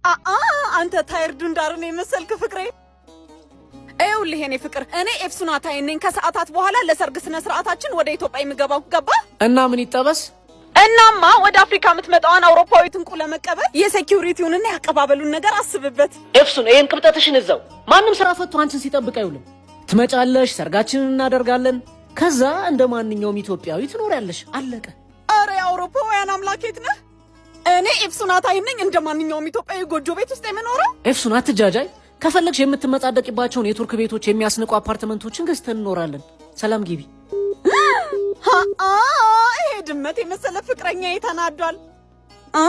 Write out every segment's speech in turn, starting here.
አአ፣ አንተ ታይር ዱንዳርን የመሰልክ ፍቅሬ። ይኸውልህ የኔ ፍቅር፣ እኔ ኤፍሱን አታይ ነኝ። ከሰዓታት በኋላ ለሰርግ ስነ ስርዓታችን ወደ ኢትዮጵያ የምገባው፣ ገባ? እና ምን ይጠበስ? እናማ ወደ አፍሪካ የምትመጣዋን አውሮፓዊት እንቁ ለመቀበል የ security ውንና የአቀባበሉን ነገር አስብበት። ኤፍሱን፣ ይሄን ቅብጠትሽን እዛው። ማንም ስራ ፈቶ አንቺን ሲጠብቅ አይውልም። ትመጫለሽ፣ ሰርጋችንን እናደርጋለን። ከዛ እንደ ማንኛውም ኢትዮጵያዊ ትኖሪያለሽ። አለቀ። አረ የአውሮፓውያን አምላክ፣ የት ነህ? እኔ ኤፍሱን አታይ ነኝ፣ እንደ ማንኛውም ኢትዮጵያዊ ጎጆ ቤት ውስጥ የምኖረው? ኤፍሱን፣ አትጃጃይ። ከፈለግሽ የምትመጻደቂባቸውን የቱርክ ቤቶች የሚያስንቁ አፓርትመንቶችን ገዝተን እንኖራለን። ሰላም ግቢ። አ፣ ይሄ ድመት የመሰለ ፍቅረኛ ተናዷል። አ፣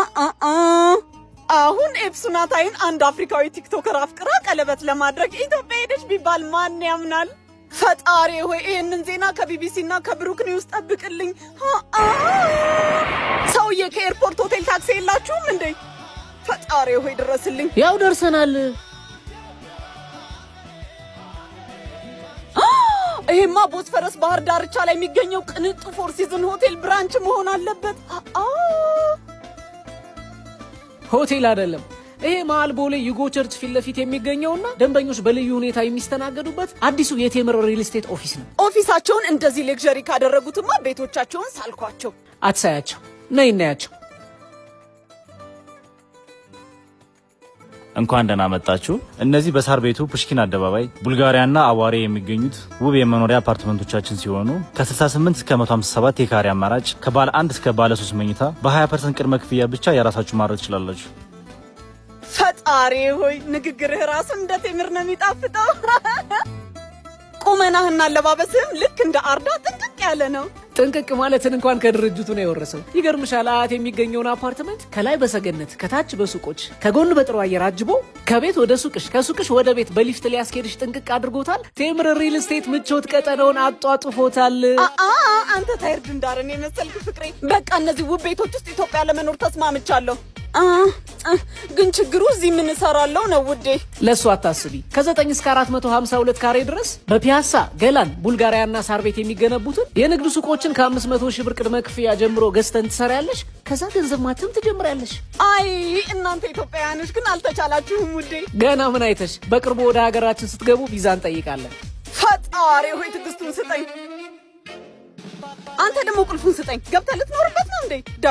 አሁን ኤፍሱን አታይን አንድ አፍሪካዊ TikToker አፍቅራ ቀለበት ለማድረግ ኢትዮጵያ ሄደች ቢባል ማን ያምናል? ፈጣሪ ሆይ፣ ይህንን ዜና ከቢቢሲ እና ከብሩክ ኒውስ ጠብቅልኝ። አ፣ ሰውዬ፣ ከ airport ሆቴል ታክሲ የላችሁም እንዴ? ፈጣሪ ሆይ ድረስልኝ። ያው ደርሰናል። ይሄማ ቦስፈረስ ባህር ዳርቻ ላይ የሚገኘው ቅንጡ ፎር ሲዝን ሆቴል branch መሆን አለበት። አ። ሆቴል አይደለም፣ ይሄ መሀል ቦሌ ዩጎ ቸርች ፊት ለፊት የሚገኘውና ደንበኞች በልዩ ሁኔታ የሚስተናገዱበት አዲሱ የቴምር ሪል ስቴት office ነው። Office ኣቸውን እንደዚህ luxury ካደረጉትማ ቤቶቻቸውን ሳልኳቸው። አትሳያቸው፣ ነይ እናያቸው። እንኳን ደህና መጣችሁ። እነዚህ በሳር ቤቱ ፑሽኪን አደባባይ ቡልጋሪያና አዋሬ የሚገኙት ውብ የመኖሪያ አፓርትመንቶቻችን ሲሆኑ ከ68 እስከ 157 የካሬ አማራጭ ከባለ አንድ እስከ ባለ 3 መኝታ በ20% ቅድመ ክፍያ ብቻ የራሳችሁ ማድረግ ትችላላችሁ። ፈጣሪ ሆይ፣ ንግግርህ ራሱ እንደ ቴምር ነው የሚጣፍጠው። ቁመናህና አለባበስህም ልክ እንደ አርዳ ጥንቅቅ ያለ ነው። ጥንቅቅ ማለትን እንኳን ከድርጅቱ ነው የወረሰው። ይገርምሻል፣ አያት የሚገኘውን አፓርትመንት ከላይ በሰገነት፣ ከታች በሱቆች፣ ከጎን በጥሩ አየር አጅቦ ከቤት ወደ ሱቅሽ፣ ከሱቅሽ ወደ ቤት በሊፍት ሊያስኬድሽ ጥንቅቅ አድርጎታል። ቴምር ሪል ስቴት ምቾት ቀጠናውን አጧጡፎታል። አአ፣ አንተ ታይር ዱንዳርን የመሰልክ ፍቅሬ፣ በቃ እነዚህ ውብ ቤቶች ውስጥ ኢትዮጵያ ለመኖር ተስማምቻለሁ። አ፣ አ፣ ግን ችግሩ እዚህ ምን እሰራለሁ ነው ውዴ። ለእሱ አታስቢ። ከ9 እስከ 452 ካሬ ድረስ በፒያሳ፣ ገላን፣ ቡልጋሪያና ሳር ቤት የሚገነቡትን የንግድ ሱቆችን ከ500 ሺህ ብር ቅድመ ክፍያ ጀምሮ ገዝተን ትሰሪያለሽ። ከዛ ገንዘብ ማተም ትጀምሪያለሽ። አይ፣ እናንተ ኢትዮጵያውያኖች ግን አልተቻላችሁም ውዴ። ገና ምን አይተሽ? በቅርቡ ወደ ሀገራችን ስትገቡ ቪዛ እንጠይቃለን። ፈጣሪ ሆይ ትዕግስቱን ስጠኝ። አንተ ደግሞ ቁልፉን ስጠኝ። ገብተህ ልትኖርበት ነው እንዴ?